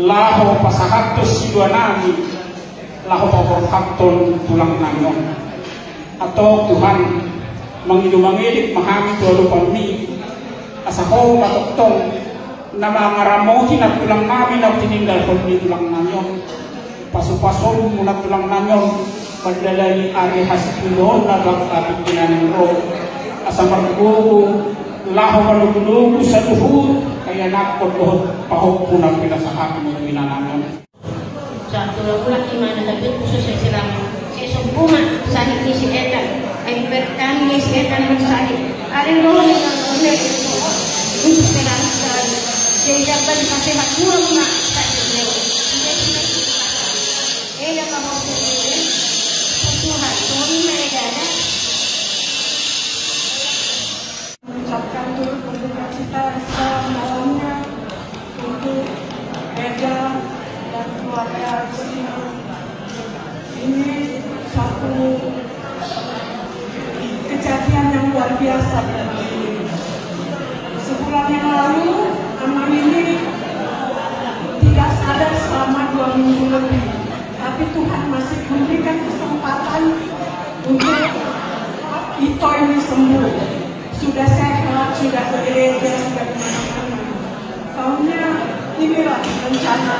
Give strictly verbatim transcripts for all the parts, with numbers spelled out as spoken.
Laho pasahathon sidoanami, laho paborhathon tulangnami on. Antong Tuhan, mangido mangelek ma hami tu adopanMi, asa Ho ma tongtong na mangaramoti nantulangnami na tininggalhon ni tulangnami on. PasupasonMu nantulangnami on mandalani ari hasitihoonna tu angka tingki na naeng ro, asa margogo laho manogunogu saluhut haianakhon dohot pahompu na pinasahatMu tu inanami on. Satu lagu lagi mana, tapi khusus ya, silang. Si sumpu ma sahit ni si Etan. Ai bertani ni si Etan bersahit. Ari roh ni orang oleh untuk terang sekali. Jadi dapat dikasih hak dua ma sahit ni. Iya, kamu Tuhan, Tuhan ma ada. Mengucapkan turut berduka cita semalamnya untuk Eda dan keluarga di sini. Ini satu kejadian yang luar biasa bagi ini. Sebulan yang lalu, Amang ini tidak sadar selama dua minggu lebih. Tapi Tuhan masih memberikan kesempatan untuk Ito ini sembuh. Sudah sehat, sudah ke gereja, sudah kemana-mana. Taunya inilah rencana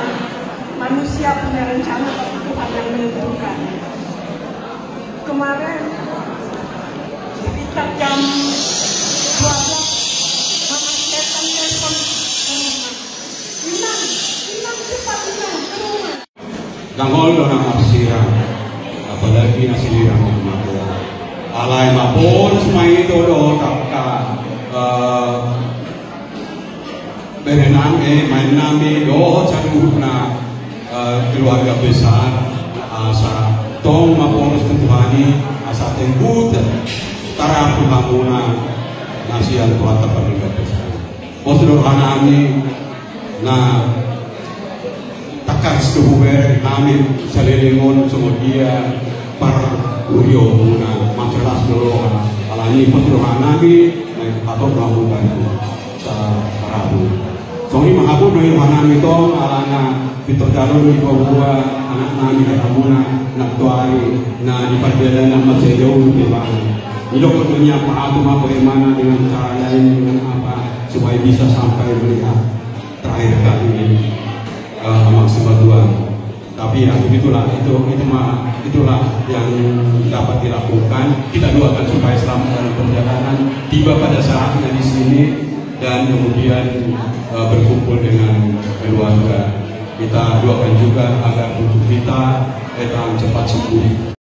manusia, punya rencana, tapi Tuhan yang menentukan. Kemarin sekitar jam dua belas, Mama Stefan telepon ke rumah. Inang, Inang, cepat, Inang, ke rumah. Dangol do na marsirang, apalagi na sirang di rumah tua. Alai maponos ma ito dohot angka, eh, berenami, eh, maennami dohot saluhutna, eh, keluarga besar, asa tong maponos tu Tuhan i, asa tenggut tarapul hamuna na sian Tuhanta Pardenggan Besa. Pos do rohanami, na tangkas do hubereng hami saleleng on songon dia parhuriaonmuna, mansai las do roha. Alani pos do rohanami, na hatop do hamu bani sarabu. Songon i ma hamu do i rohanami tong, alana pintor jalo do i dua-dua anaknami di hamuna, na tuari na di pardalanan mansai jauh do ibana. Didok do nian, pahato ma bohemana dengan cara lain, dengan apa, supaya bisa sampai melihat terakhir kali, eh, Amang Simanjuntak. Tapi ya, begitulah, itu, itu ma-, itulah yang dapat dilakukan. Kita doakan supaya selamat dalam perjalanan, tiba pada saatnya di sini, dan kemudian, eh, berkumpul dengan keluarga. Kita doakan juga agar cucu kita, eh, Etan cepat sembuh.